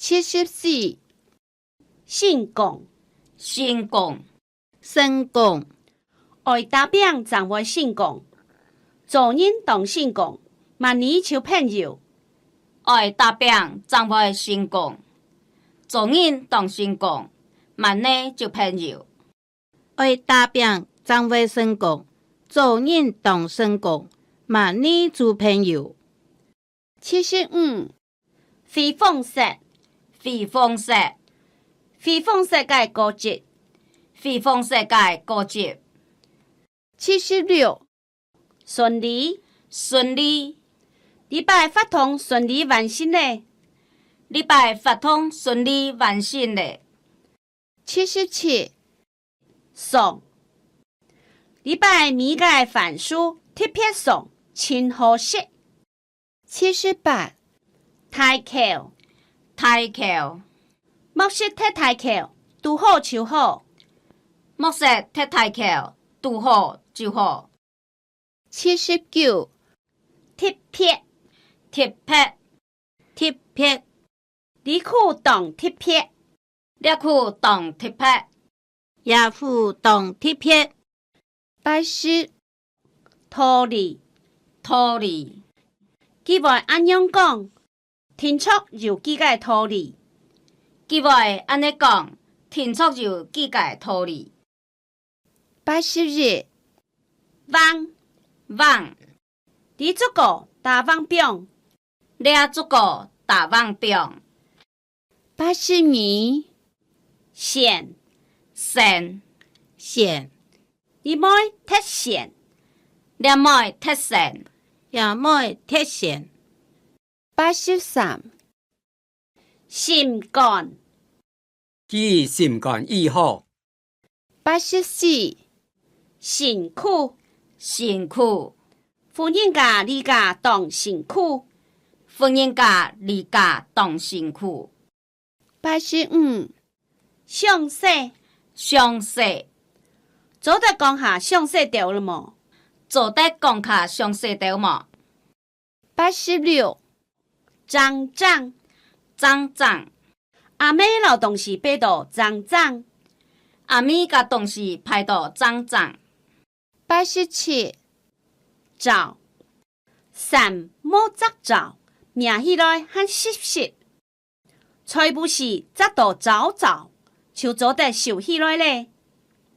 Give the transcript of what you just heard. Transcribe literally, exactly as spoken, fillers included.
七十四，成功，成功，成功。愛打拚正會成功，做人當成功，麼人就朋友。愛打拚正會成功，做人當成功，麼人就朋友。 愛打拚正會成功，做人當成功，麼人就朋友。七十五，灰黃色，灰黃色，灰黃色个果汁，灰黃色个果汁。七十六，順利，順利，這擺活動順利完成咧，這擺活動順利完成咧。 七十七，爽，這擺買个番薯特別爽，真好食。七十八，大箍，大箍，莫食忒大箍，堵好就好，莫食忒大箍，堵好就好。 七十九，特別，特別，特別，這區當特別，這區當特別，這區當特別。八十，道理，道理，佢會恁樣講， 定著有佢个道理。佢會恁呢講，定著有佢个道理。八十一，橫，橫，這竹篙打橫放，這竹篙打橫放。八十二，線，線，線，這妹忒線，這妹忒線，這妹忒線。 八十三，心肝，佢心肝已好。八十四，辛苦，辛苦，婦人家離家當辛苦，婦人家離家當辛苦。 八十五，詳細，詳細，做得講較詳細兜了無？做得講較詳細兜無？八十六，摻摻，摻摻，阿姆摎東西擺到摻摻，阿姆摎東西擺到摻摻。 八十七，燥，衫無矺燥，摸起來還濕濕。菜脯絲矺到燥燥，就做得收起來咧。